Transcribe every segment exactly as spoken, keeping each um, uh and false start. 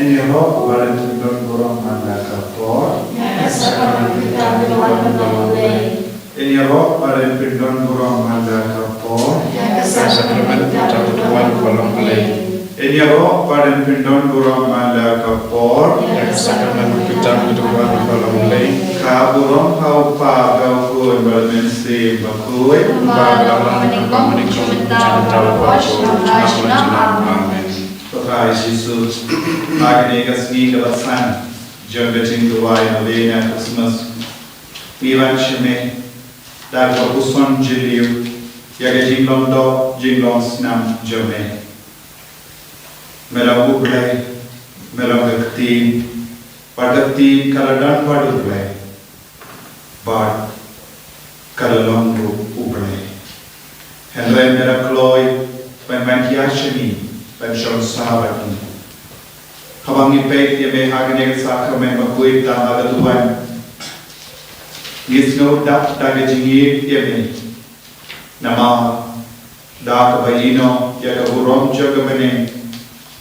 Ngin ïaroh ba rin pyndon burom man la ka por. Ïa ka sakramen ka jingpynlong burom man la ka por. Ngin ïaroh ba rin pyndon burom man la ka por. Ïa ka sakramen ka jingpynlong burom man la ka por. Ngin ïaroh ba rin pyndon burom man la ka por. Ïa ka sakramen ka jingpynlong burom man la ka por. Ka burom ha u Kpa bad u Khun bad u Mynsiem Bakhuid. Kumba la long mynnyngkong, bad junom, bad junom, bad junom. Amen. Ko Trai Jisu, ha kane ka sngi kaba san jong ka jingduwai novena Christmas, ngi wan sha me da kaba puson jylliew ïa ka jinglong doh jinglong snam jong me. Me long U Blei, me long ka ktien, bad ka ktien ka la don bad U Blei, bad ka la long ruh U Blei. Hynrei me la kloi ban wan hiar sha ngi, ban shong sah bad ngi. Haba ngi peit ïa me ha kane ka sakramen bakhuid, tang ha ka duwan, ngi sngewdap da ka jingïeit ïa me. Namar da kaba ïehnoh ïa ka burom jong ka bneng,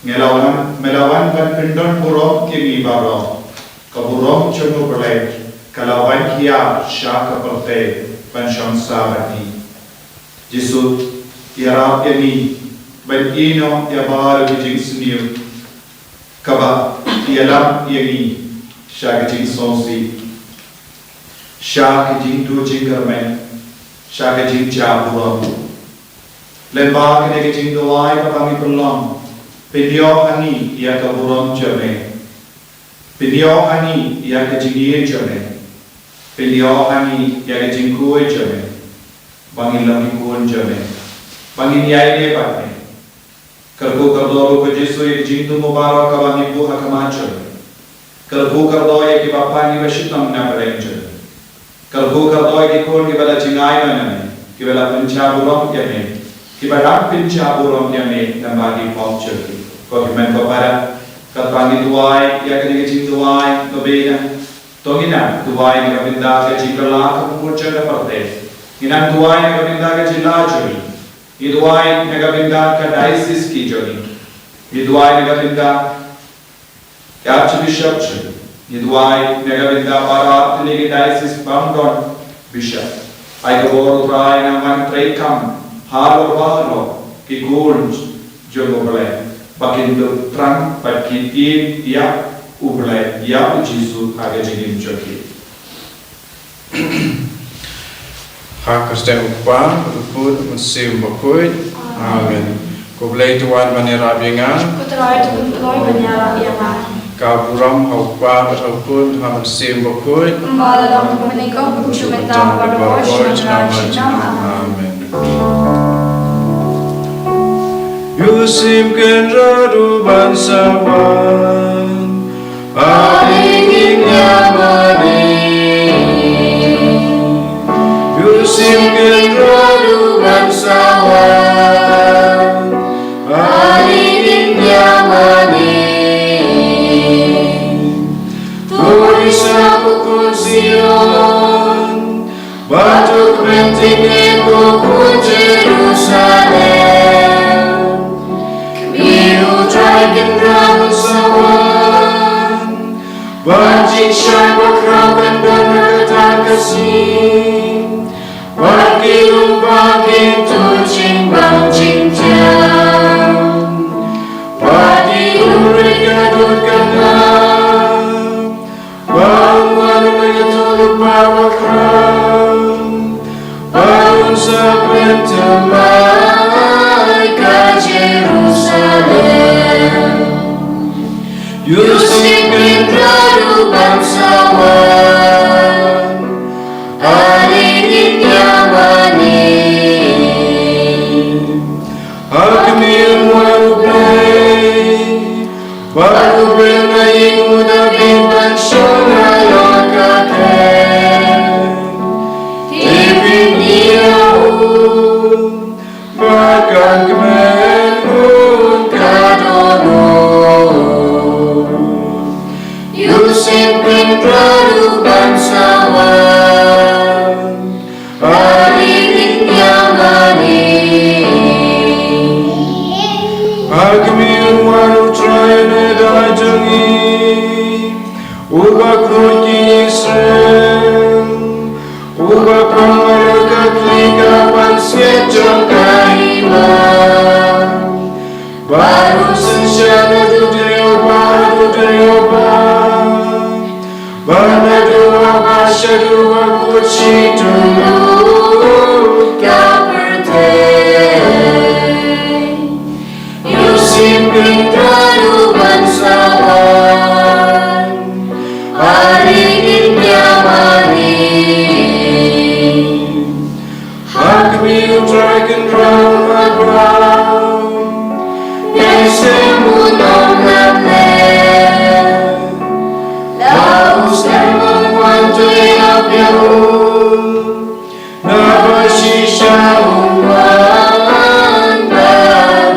me la wan, me la wan ban pyndon burom ïa ngi baroh. Ka burom jong U Blei ka la wan hiar sha ka pyrthei ban shong sah bad ngi. Jisu, ïarap ïa ngi ban ïehnoh ïa baroh ki jingsniew, kaba ïalam ïa ngi sha ka jingsngewsih, sha ka jingduh jingkyrmen, sha ka jingjia burom. Lyngba kane ka jingduwai kaba ngi pynlong, pynïoh ha ngi ïa ka burom jong me. Pynïoh ha ngi ïa ka jingïeit jong me. Pynïoh ha ngi ïa ka jingkhuid jong me. Ba ngin long ki khun jong me. Ba ngin ïaineh bad me. Kyrkhu kyrdoh ruh ko Jisu ïa ki jingthmu baroh kaba ngi buh ha khmat jong me. Kyrkhu kyrdoh ïa kiba pan, kiba shitom na pdeng jong me. Kyrkhu kyrdoh ïa ki khun kiba la jngai noh na me, kiba la pynjah burom ïa me, kiba dang pynjah burom ïa me namar ki pop jong ki. Ko Hynmen ko Para, katba ngi duwai ïa kane ka jingduwai novena, to ngin nang duwai na ka bynta ka jingkylla ka pyrthei jong ka pyrthei. Ngin nang duwai na ka bynta ka jylla jong ngi. Ngi duwai na ka bynta ka diocese ki jong ngi. Ngi duwai na ka bynta ka Archbishop jong ngi. Ngi duwai na ka bynta baroh artylli ki diocese bym don bishop. Ai ka bor U Trai nang wan treikam halor baroh ki khun jong U Blei, ba kin dup thrang bad kin ïeit ïa U Blei, ïa U Jisu ha ka jingim jong ki. Ha ka kyrteng U Kpa, U Khun, U Mynsiem Bakhuid. Amen. Ko Blei to wan ban ïarap ïa nga. Ko Trai to pynkloi ban ïarap ïa nga. Ka burom ha U Kpa bad ha U Khun, ha U Mynsiem Bakhuid. Kumba la long mynnyngkong, kumjuh mynta, bad baroh shi nang, shi nang. Amen. Amen. U Mynsiem Kynrad u ban sa wan. Ani ngin ïa mane. U Mynsiem Kynrad u ban sa wan. Ani ngin ïa mane. To ri sha u khun Zion. Bad to kmen tyngeh ko khun Jerusalem. Kmie, U Trai Kynrad un sa wan. Shai bakhraw ban don ha kata ka sngi. Bad ki lyngba kin tuh jingbam jingthiang. Bad ki hynriew ka dud ka nang. Ba un wan u Nongïathuhlypa bakhraw. Ba un sa pynthymmai ka Jerusalem. Ïohsngew kynrad u ban sa wan. Are ngin ïa mane. Ha ka miet wan U Blei. Bad u Ben na ïing u Dabid ban shong ha la ka khet. Te phin ïohi ïa u. Ba ka kmen un ka dohnud. Ïohsngew kynrad u ban sa wan. Are ngin ïa mane. Ha ka miet wan U Trai na ka jong ngi. Uba khuid ïa ki Israel. Uba pang ïa ka khlieh ka pansngiat jong ka hima. Bad un synshar naduh duriaw bad haduh duriaw. Bad naduh u wah shaduh u wah kut shi tyllut ka pyrthei. Ïohsngew kynrad u ban sa wan. Are ngin ïa mane. Ha ka miet U Trai kynrad u Abraham. Ïa i Sem u nongïalam. La u Sem u wan to ïap ïa u. Naba shisha un wan ban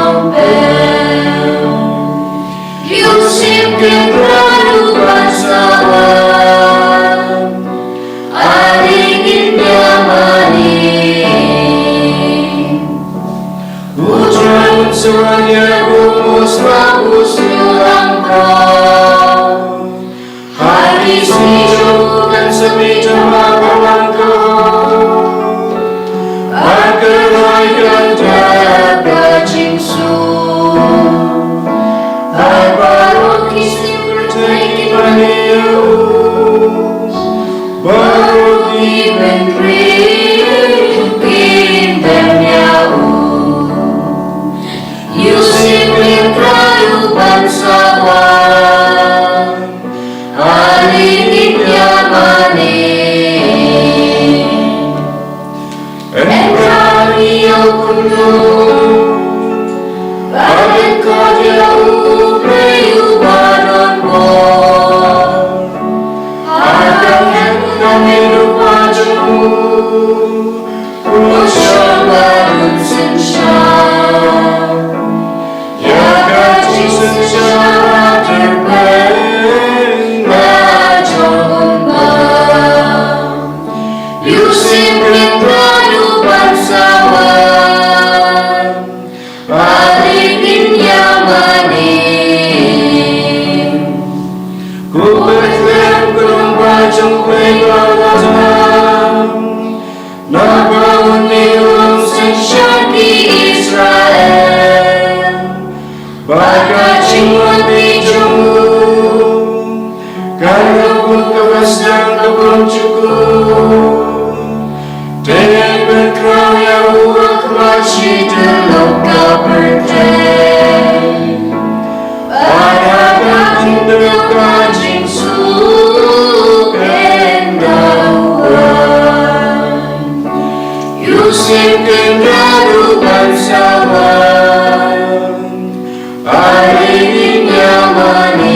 ong pep. Ïohsngew kynrad u ban sa wan. Are ngin ïa mane. U Trai un sa wan ïa u Moses bad u Aaron. Ha ki sngi jong u kan sa mih tang ha ka bynta ka hok. Bad ka rai kan dap da jingsuk. Bad baroh ki symbai pyrthei kin mane ïa u. Baroh ki bynriew kin dem ïa u. Ïohsngew kynrad u ban sa wan. Are ngin ïa mane. Yn rah ïa u kumno. Bad yn khot ïa U Blei uba don bor. Ha ka hynmen ka mih ruh ka jong u. U shong bad un synshar. Ïa ka jingsynshar ha tyrpeng la jong u ba. Ïohsngew kynrad u ban sa wan. Are ngin ïa mane. Ko Bethlehem, ko nongbah jong U Blei ba la tam. Naba une u long synshar ki Israel. Ba ka jingwan mih jong u kan long kum kaba sdang ka bymjukut. Te pynkhraw ïa u ha khmat shi tyllup ka pyrthei. Bad ha ka khyndew ka jingsuk ynda u wan. Ïohsngew kynrad u ban sa wan. Are ngin ïa mane.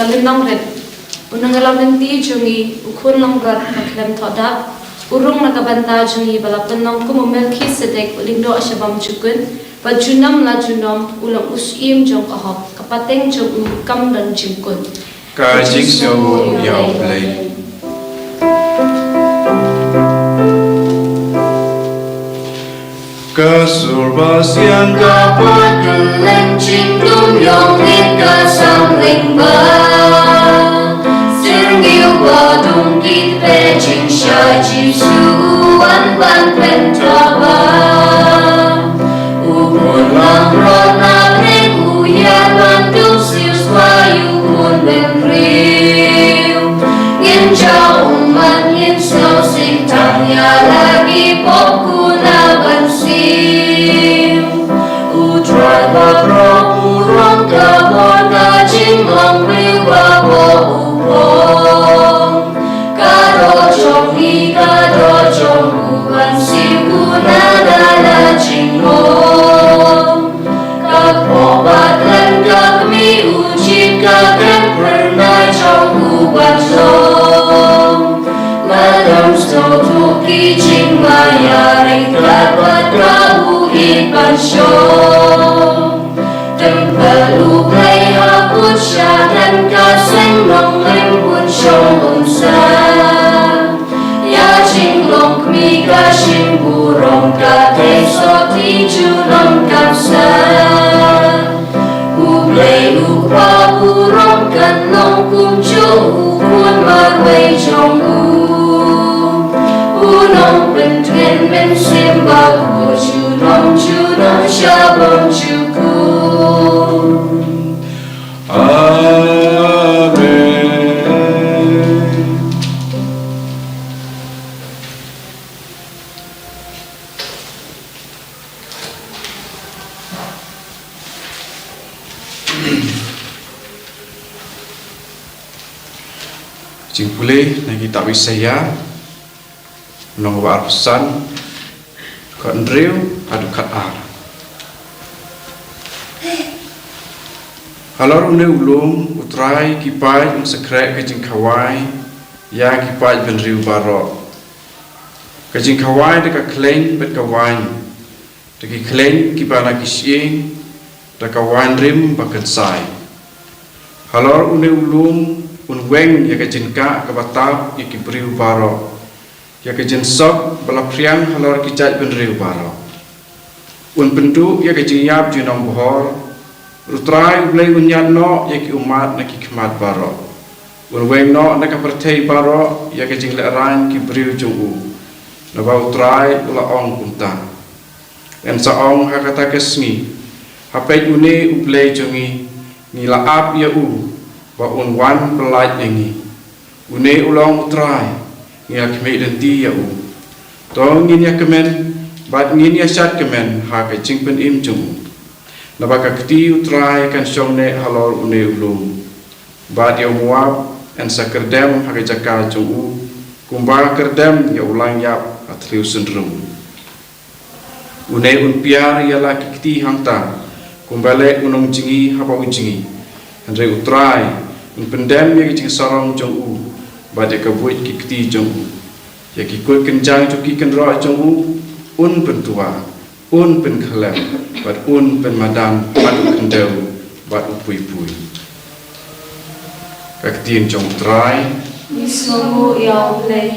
Lynnong rit. U nongïalam lynti jong ngi, u khun langbrot ba khlem thoh dak, u rung na ka bynta jong ngi ba la pynlong kum u Melkisedek, u lyngdoh sha bymjukut, bad junom la junom u long u syiem jong ka hok, ka pateng jong u kam don jingkut. Ka jingsngewnguh ïa U Blei. Ka sur ba siang ka pat kylleng jingdum ïong ïa ka samling ba syrngiew ba dum ki pyrshah Jisu u wan ban pynthaba. U khun langbrot na ring u ïa ban dum sius ba ïa u khun bynriew. Ngin jaw ummat ngin sngewsih sing tang ïa la ki pop kuna ban siew. U Trai baroh u rong ka mon ka jinglong briew ba u pong. Ka doh jong ngi ka doh jong u ban siew kuna la la jingmong. Ka kpoh ba khlem ka kmie u jied ka khlem pyrnai jong u ban long. Madan sdang tu ki jingmaïa ryngkat bad ka u ïeit ban shong. Templ U Blei ha kut shadan ka seng nongrim un shong un sah. Ïa jinglong kmie ka shim burom ka thei soti junom kan sah. U Blei U Kpa burom kan long kumjuh u khun marwei jong u. U nongpyntngen mynsiem bakhuid junom junom sha bymjukut. Amen. Jingpule na ki kitab Isaïah, lynnong ba arphew san, khathynriew haduh khatar. Halor une u lum, U Trai ki paid un sa khreh ka jingkhawai ïa ki paid bynriew baroh. Ka jingkhawai da ka khleiñ bad ka waiñ, da ki khleiñ kiba na ki shyieng, da ka waiñ rim ba kynsai. Halor une u lum un weng ïa ka jingkah kaba tap ïa ki briew baroh, ïa ka jingsuk ba la phriang halor ki jaitbynriew baroh. Un pynduh ïa ka jingïap junom bhor, U Trai U Blei un ñiad noh ïa ki ummat na ki khmat baroh. Un weng noh na ka pyrthei baroh ïa ka jinglehrain ki briew jong u. Naba U Trai u la ong kumta. Yn sa ong ha kata ka sngi, ha peit une U Blei jong ngi, ngi la ap ïa u, ba un wan pyllait ïa ngi. Une u long U Trai, ngi la khmih lynti ïa u. To ngin ïa kmen, bad ngin ïa shad kmen ha ka jingpynim jong u. Naba ka kti U Trai kan shong neh halor une u lum. Bad ïa u Moab yn sa kyrdem ha ka jaka jong u, kumba kyrdem ïa u langïap ha thliew synrum. Une un piar ïa la ki kti hangta, kumba leh u nongjngi haba u jngi. Hynrei U Trai un pyndem ïa ki jingsarong jong u, bad ïa ka buit ki kti jong u. Ïa ki kut kynjang jong ki kynroh jong u un pyntuah, un pynkhyllem, bad un pynmadan bad u khyndew bad u puipui. Ka ktien jong U Trai. Ngi sngewnguh ïa U Blei.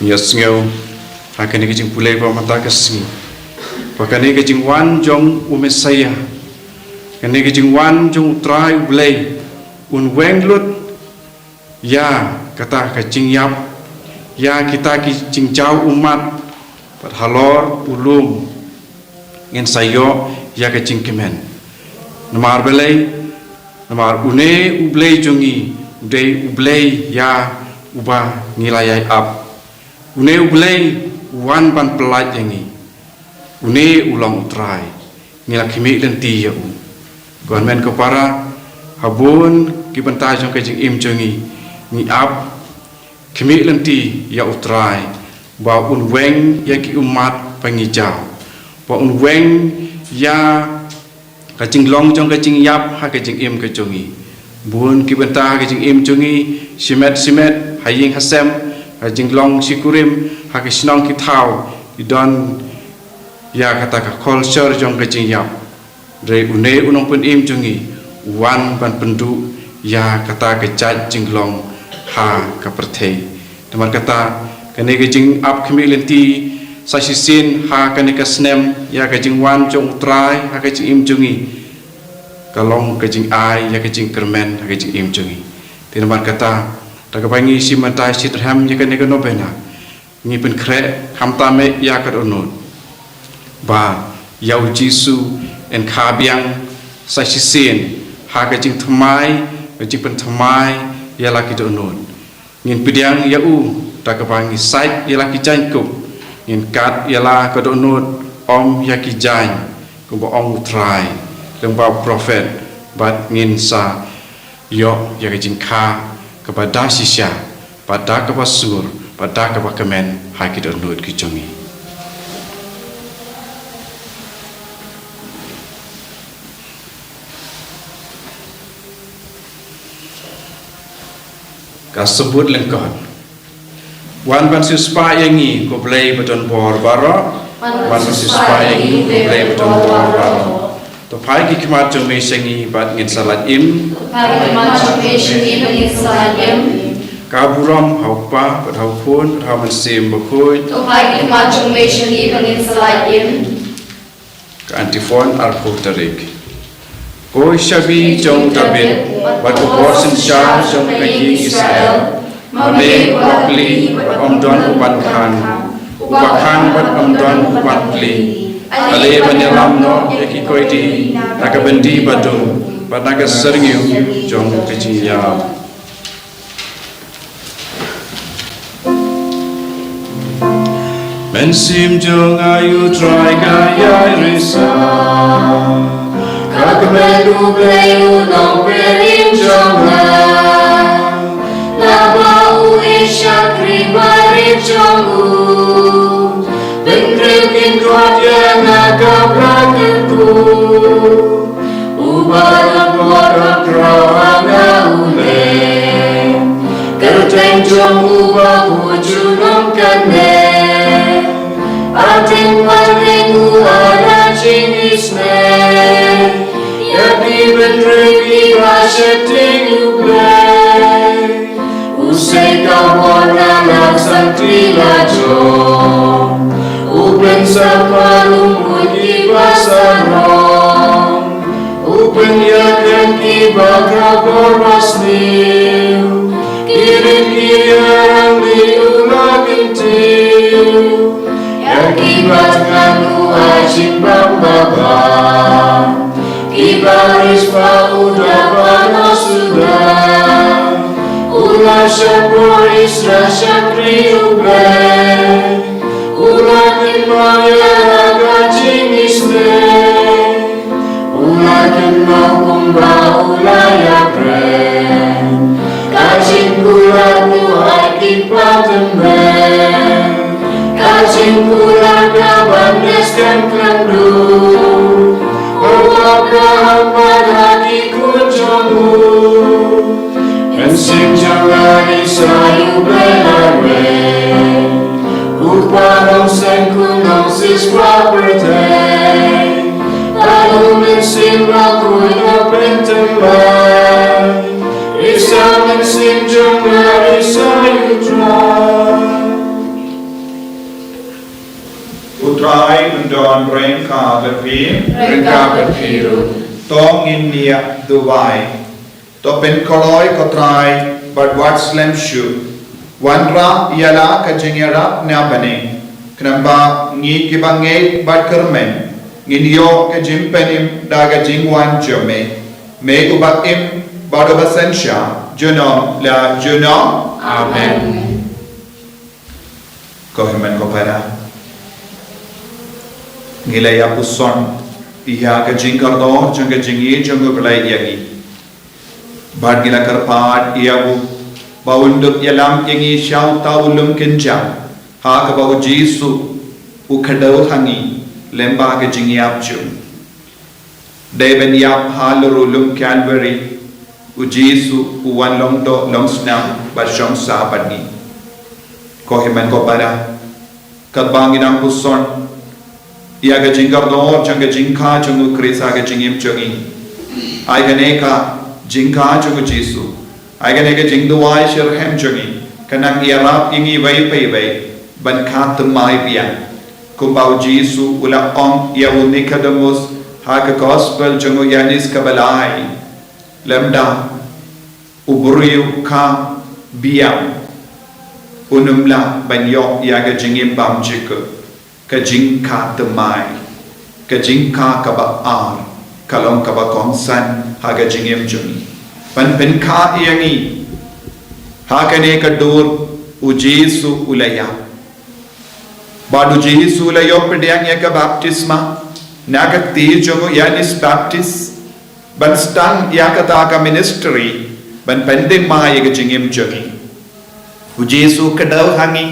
Ngi ïa sngew ha kane ka jingpule ba mynta ka sngi, ba kane ka jingwan jong u Messaïah, kane ka jingwan jong U Trai U Blei, un weng lut ïa kata ka jingïap, ïa kita ki jingjaw ummat, bad halor u lum ngin sa ïoh ïa ka jingkmen. Namar balei? Namar une U Blei jong ngi u dei U Blei ïa uba ngi la ïai ap. Une U Blei u wan ban pyllait ïa ngi. Une u long U Trai. Ngi la khmih lynti ïa u. Ko hynmen ko para, ha bun ki bynta jong ka jingim jong ngi, ngi ap khmih lynti ïa U Trai, ba un weng ïa ki ummat ba ngi jaw, ba un weng ïa Ka jinglong jong ka jingïap ha ka jingim ka jong ngi. Bun ki bynta ha ka jingim jong ngi, shimet shimet, ha ïing ha sem, ha jinglong shi kurim, ha ka shnong ki thaw, ki don ïa kata ka culture jong ka jingïap. Hynrei une u nongpynim jong ngi, u wan ban pynduh ïa kata ka jait jinglong ha ka pyrthei. Namar kata, kane ka jingap khmih lynti, sa shisien ha kane ka snem, ïa ka jingwan jong u Trai, ha ka jingim jong ngi. Ka long ka jingai, ïa ka jingkyrmen, ha ka jingim jong ngi. Te namar kata, da kaba ngi shim bynta shitrhem, ïa kane ka novena. Ngi pynkhreh, khamtam eh, ïa ka dohnud. Ba, ïa u Jisu, yn kha biang, sa shisien, ha ka jingthymmai, ka jingpynthymmai, ïa la ki dohnud. Ngin pdiang ïa u, da kaba ngi sait ïa la ki jaiñkup, ngin kat ïa la ka dohnud, ym ïa ki jaiñ, kumba ong u Trai, lyngba u prophet, bad ngin sa ïoh ïa ka jingkha, kaba da shisha, bad da kaba sur, bad da kaba kmen, ha ki dohnud ki jong ngi. Ka sbut lyngkot. Wan ban siewspah ïa ngi, ko Blei ba don bor baroh. Wan ban siewspah ïa ngi, ko Blei ba don bor baroh. To phai ki khmat jong me sha ngi bad ngin sa lait im. To phai ki khmat jong me sha ngi bad ngin sa lait im. Ka burom ha u Kpa, bad ha u Khun, bad ha u Mynsiem Bakhuid. To phai ki khmat jong me sha ngi bad ngin sa lait im. Ka antiphon arphew tarik. Ko i shabi jong u Dabid, bad ko bor synshar jong ka ïing Israel, ma me uba plie bad ym don uban khang, uba khang bad ym don uban plie. Ale ban ïalam noh ïa ki koidi na ka byndi badum bad na ka syrngiew jong ka jingïap. Mynsiem jong nga, ïa u Trai ka ïai risa. Ka kmen U Blei u nongpynim jong nga. Naba u ïeit shakri barit jong u. Bynriew kin khot ïa nga ka Blei kyrkhu. Uba don bor khraw ha nga u leh. Kyrteng jong u bakhuid junom kane. Ating pateng u ala jingisynei. Ïa ki bynriew kiba sheptieng U Blei. U sei ka bor na la santi la jong. U pynsaphar u mut kiba sarong. U pynïakhun kiba khraw bor ba sniew. Ki rit ki ïarap li u la kyntiew. Ïa kiba thngan u ai jingbam babha. Kiba riewspah u da ba na suda. U la shah por Israel shakri U Blei. U la kynmaw ïa la ka jingisynei. U la kynmaw kumba u la ïakren. Ka jingkular u ai ki pateng. Ka jingkular kaban ïaskhem khlem duh. U Abraham bad ha ki khun jong u. Mynsiem jong nga Isai U Blei la wei. U Kpa Nongsiewspah Nongsiewspah pyrthei. Bad U Mynsiem Bakhuid u pynthymmai. Isa Mynsiem jong nga Isai U Trai. U Trai un don ryngkat bad phi. Ryngkat bad phi ruh. To ngin ïa duwai. To pynkloi ko Trai bad wat slem shuh. Wanrah ïa la ka jingïarap na bneng. Khnang ba ngi kiba ngeit bad kyrmen ngin ïoh ka jingpynim da ka jingwan jong me. Me uba im bad uba synshar junom la junom. Amen. Ko hynmen ko para. Ngi la ïa puson ïa ka jingkordor jong ka jingïeit jong U Blei ïa ngi. Bad ngi la kyrpad ïa u ba un dup ïalam ïa ngi sha uta u lum kynjah ha kaba U Jisu u kdew ha ngi lyngba ka jingïap jong u. Dei ban ïap halor u lum Calvary, u Jisu u wan long doh long snam bad shong sah bad ngi. Ko hynmen ko para, katba ngi nang puson ïa ka jingkordor jong ka jingkha jong u Khrist ha ka jingim jong ngi, ai kane ka jingkha jong u Jisu, ai kane ka jingduwai shitrhem jong ngi, ka nang ïarap ïa ngi iwei pa iwei ban kha thymmai biang. Kumba u Jisu u la ong ïa u Nicodemus ha ka Gospel jong u Ïoannis kaba lai, lymda u briew u kha biang, un ym lah ban ïoh ïa ka jingim bymjukut. Ka jingkha thymmai, ka jingkha kaba ar, ka long kaba kongsan ha ka jingim jong ngi. Ban pynkha ïa ngi ha kane ka dur, u Jisu u la ïap. Bad u Jisu u la ïoh pdiang ïa ka baptisma na ka kti jong u Ïoannis Baptist, ban sdang ïa kata ka ministry, ban pynthymmai ïa ka jingim jong ngi. U Jisu u kdew ha ngi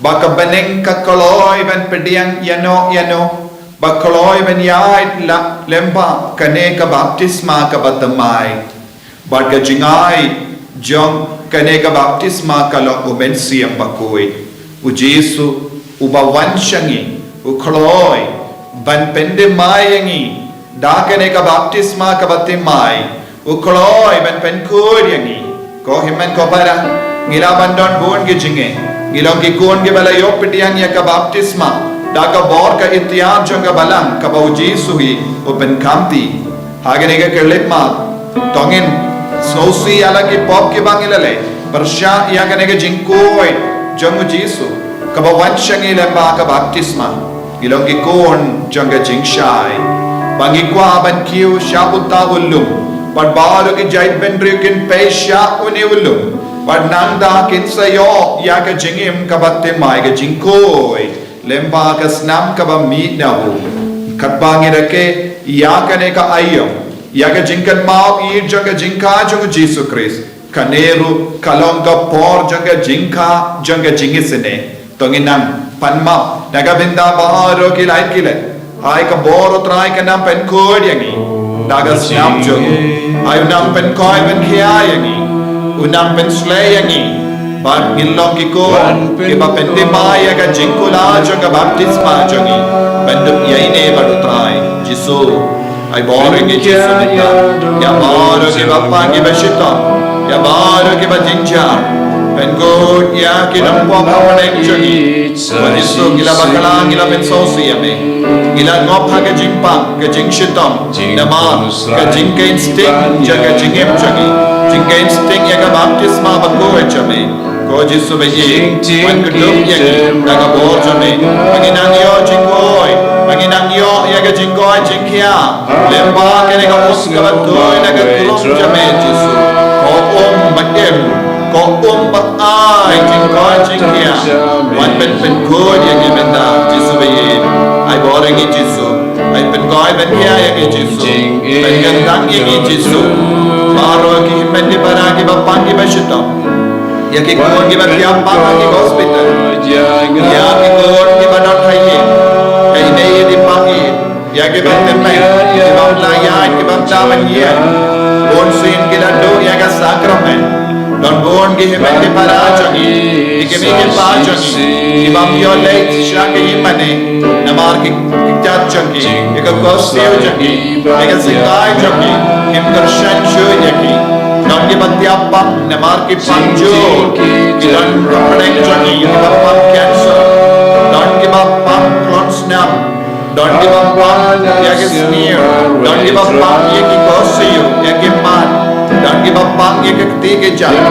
ba ka bneng ka kloi ban pdiang ïano ïano, ba kloi ban ïaid la lyngba kane ka baptisma kaba thymmai. Bad ka jingai jong kane ka baptisma ka long u Mynsiem Bakhuid. U Jisu uba wan sha ngi u kloi ban pynthymmai ïa ngi da kane ka baptisma kaba thymmai. U kloi ban pynkhuid ïa ngi. Ko hynmen ko para, ngi lah ban don bun ki jingeh. Ngi long ki khun kiba la ïoh pdiang ïa ka baptisma da ka bor ka iktiar jong ka Balang kaba u Jisu hi u pynkhamti. Ha kane ka khyllipmat, to ngin sngewsih ïa la ki pop kiba ngi la leh pyrshah ïa kane ka jingkhuid jong u Jisu kaba wan sha ngi lyngba ka baptisma. Ngi long ki khun jong ka jingshai, ba ngi kwah ban kiew sha uta u lum, bad baroh ki jaitbynriew kin pei sha une u lum, bad nangta kin sa ïoh ïa ka jingim kaba thymmai, ka jingkhuid lyngba ka snam kaba mih na u. Katba ngi rakhe ïa kane ka aïom, ïa ka jingkynmaw ïa jong ka jingkha jong u Jisu Khrist, kane ruh ka long ka por jong ka jingkha jong ka jingisynei. To ngin nang pan map na ka bynta baroh ki lait ki lait. Ai ka bor u Trai ka nang pynkhuid ïa ngi da ka snam jong u. Ai u nang pynkhuid pynkhia ïa ngi, u nang pynsleh ïa ngi. Bad ngin long ki khun kiba pynthymmai ïa ka jingkular jong ka baptisma jong ngi ban dup ïaineh bad u Trai Jisu. Ai bor ïa ngi Jisu mynta. Ïa baroh kiba pang kiba shitom, ïa baroh kiba jynjar, pynkhuid ïa ki nongpop ha pdeng jong ngi. Ko Jisu, ngi la bakla, ngi la pynsngewsih ïa me. Ngi la ngop ha ka jingpang, ka jingshitom, namar ka jingkheiñ sting jong ka jingim jong ngi, jingkheiñ sting ïa ka baptisma bakhuid jong me. Ko Jisu ba ïeit, wan kdup ïa ngi da ka bor jong me, ba ngin nang ïoh jingkhuid, ba ngin nang ïoh ïa ka jingkhuid jingkhiah lyngba kane ka um kaba tuid na ka khlong jong me Jisu. Ko um ba im, ko um ba ai jingkhuid jingkhiah, wan pyn pynkhuid ïa ngi mynta Jisu ba ïeit. Ai bor ïa ngi Jisu. Ai pynkhuid pynkhiah ïa ngi Jisu. Pynkyntang ïa ngi Jisu. Baroh ki hynmen ki para kiba pang kiba shitom, ïa ki khun kiba thiah pang ha ki hospital, ïa ki khun kiba don ha ïing, ka ïing, ïa ki bym tymmen, ki bym lah ïaid, ki bym lah ban ïeng. Bunsien ki la duh ïa ka sakramen. Don bun ki hynmen ki para jong ngi, ki kmie ki kpa jong ngi, ki bym ïoh leit sha ka ïing mane namar ki kjat jong ki, ïa ka khohsiew jong ki, ïa ka sikai jong ki, kim kyrshan shuh ïa ki. Don kiba thiah pang namar ki pang jur, ki don ka pdeng jong ki, kiba pang cancer. Don kiba pang klon snam. Don kiba pang ïa ka sniew. Don kiba pang ïa ki khohsiew, ïa ki mat. Don kiba pang ïa ka kti ka jait.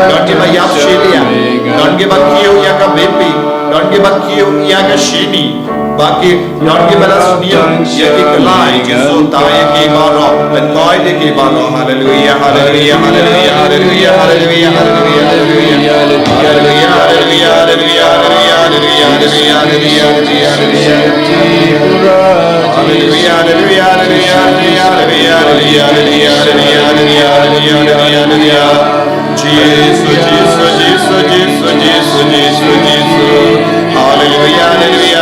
Don kiba ïap shiliang. Don kiba kiew ïa ka B P. Don kiba kiew ïa ka shini. Ba ki don kiba la sniew ïa ki khlaiñ, Jisu, tang ïa ki baroh, pynkhuid ïa ki baroh. Haleluia, haleluia, haleluia. Jisu, Jisu, Jisu. Haleluia, haleluia,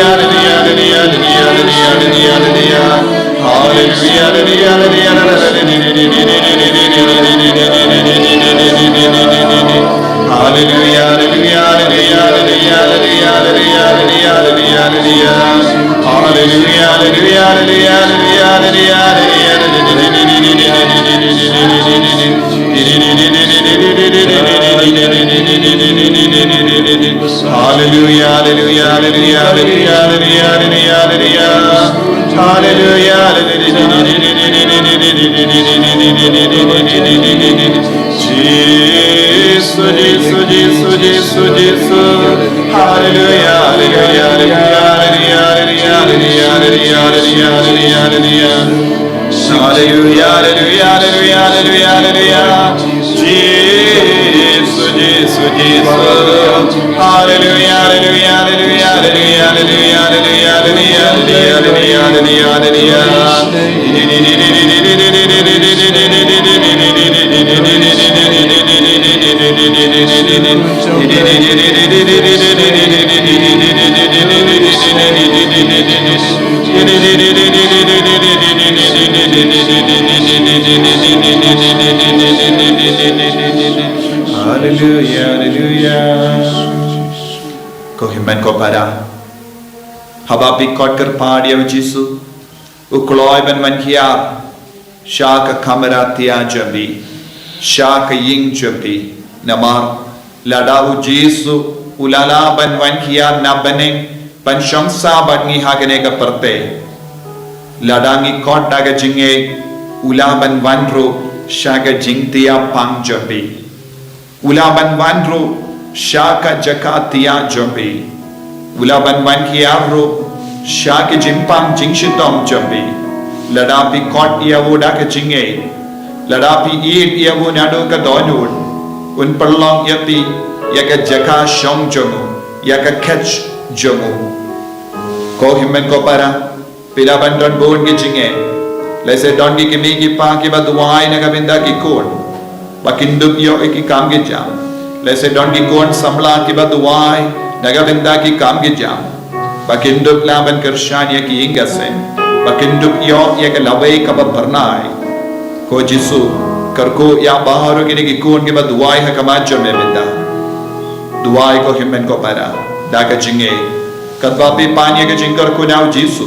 Hallelujah, hallelujah, hallelujah. Hallelujah, hallelujah, hallelujah. Hallelujah, hallelujah, hallelujah, hallelujah. Hallelujah, hallelujah, hallelujah, hallelujah, hallelujah. Hallelujah, hallelujah, hallelujah, hallelujah, hallelujah, hallelujah, hallelujah. Hallelujah, hallelujah. Jesus, Jesus, Jesus, Jesus, Jesus. Hallelujah, hallelujah, hallelujah, hallelujah. Hallelujah, hallelujah, hallelujah, hallelujah, hallelujah. Jesus, Jesus, Jesus. Hallelujah, hallelujah, hallelujah, hallelujah. Hallelujah, hallelujah. Ko hynmen ko para, haba phi khot kyrpad ïa u Jisu, u kloi ban wan hiar sha ka kamra thiah jong phi, sha ka ïing jong phi. Namar lada u Jisu u la lah ban wan hiar na bneng ban shong sah bad ngi ha kane ka pyrthei, lada ngi khot da ka jingngeit, u lah ban wan ruh sha ka jingthiah pang jong phi. U lah ban wan ruh sha ka jaka thiah jong phi. U lah ban wan hiar ruh sha ki jingpang jingshitom jong phi. Lada phi khot ïa u da ka jingngeit, lada phi ïeit ïa u naduh ka dohnud, un pynlong ïa phi ïa ka jaka shong jong u, ïa ka khet jong u. Ko hynmen ko para, phi lah ban don bun ki jingeh. Lehse don ki kmie ki kpa kiba duwai na ka bynta ki khun ba kin dup ïoh ïa ki kam ki jam. Lehse don ki khun samla kiba duwai na ka bynta ki kam ki jam, ba kin dup lah ban kyrshan ïa ki ïing ki sem, ba kin dup ïoh ïa ka lawei kaba phyrnai. Ko Jisu, kyrkhu ïa baroh kine ki khun kiba duwai ha khmat jong me mynta. Duwai ko hynmen ko para da ka jingngeit. Katba phi pan ïa ka jingkyrkhu na u Jisu,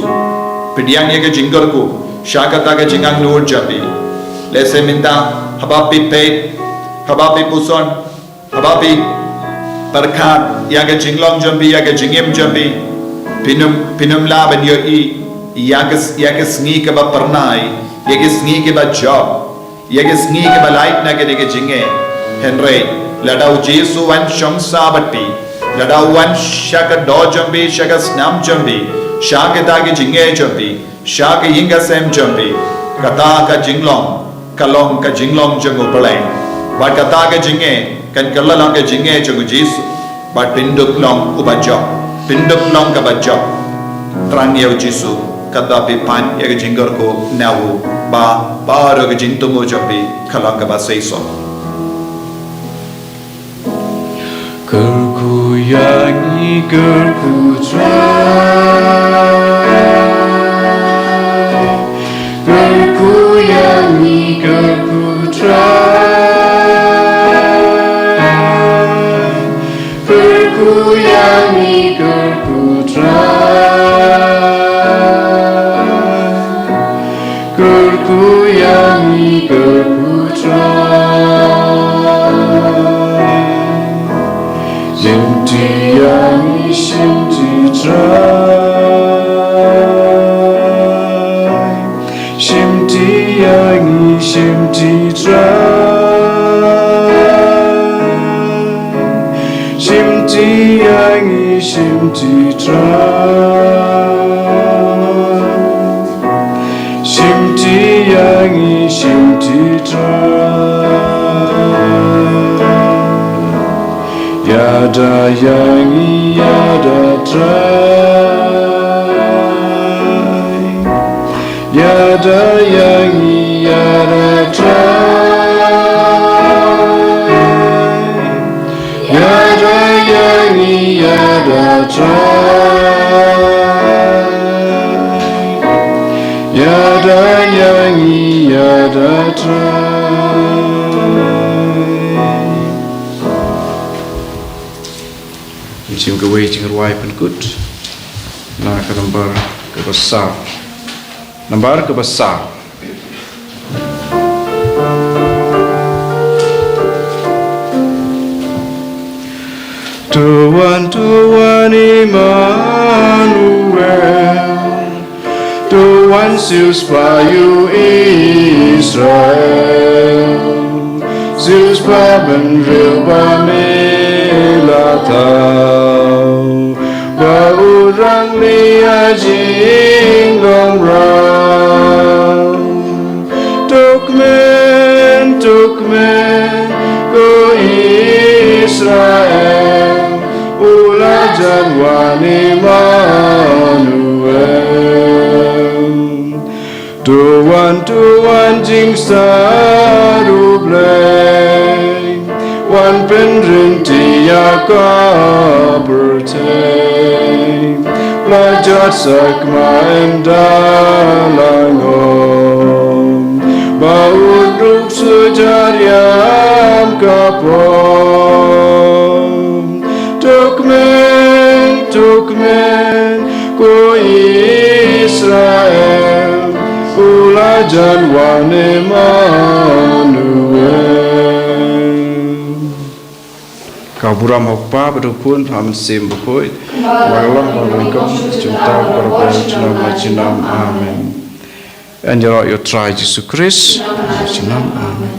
pdiang ïa ka jingkyrkhu sha kata ka jingangnud jong phi. Lehse mynta haba phi peit, haba phi puson, haba phi pyrkhat ïa ka jinglong jong phi, ïa ka jingim jong phi, phin ym, phin ym lah ban ïohi ïa ka, ïa ka sngi kaba phyrnai, ïa ka sngi kaba jop, ïa ka sngi kaba lait na kane ka jingeh. Hynrei lada u Jisu u wan shong sah bad phi, lada u wan sha ka doh jong phi, sha ka snam jong phi, sha kata ka jingeh jong phi, sha ka ïing ka sem jong phi, kata ka jinglong ka long ka jinglong jong U Blei. Bad kata ka jingeh kan kylla long ka jingeh jong u Jisu. Bad phin dup long uba jop, phin dup long kaba jop. Thrang ïa u Jisu katba phi pan ïa ka jingkyrkhu na u, ba baroh ka jingthmu jong phi ka long kaba seisoh. Kyrkhu ïa ngi, kyrkhu Trai. Kyrkhu ïa ngi, kyrkhu Trai. Kyrkhu ïa ngi, kyrkhu Trai. Kyrkhu ïa ngi, kyrkhu Trai. Shimti ïa ngi, shimti Trai. Shimti ïa ngi, shimti Trai. Shimti ïa ngi, shimti Trai. Shimti ïa ngi, shimti Trai. Ïada ïa ngi, ïada Trai. Ïada ïa ngi, Ïada trai, ïada ïa ngi ïada trai. Ngin shim kawei jingrwai pynkut na ka nambar kaba saw. Nambar kaba saw. To wan, to wan Immanuel, to wan siewspah ïa u Israel, siewspah bynriew ba me la thaw, ba u rangli ha jinglong raw. To kmen, to kmen, ko Israel, u la jan wan Immanuel. To wan, to wan jingstad U Blei, wan pynrynti ïa ka pyrthei. La jot sa kma ynda la ngom, ba u duk shu jar ïam ka pom. To kmen, to kmen, ko Israel, u la jan wan Immanuel. Ka burom ha u Kpa bad u Khun bad u Mynsiem Bakhuid. Ba ka long ba ka long kumba shym tat, baroh ka junom la junom. Amen. Yn ïaroh ïa U Trai Jisu Khrist. La junom. Amen.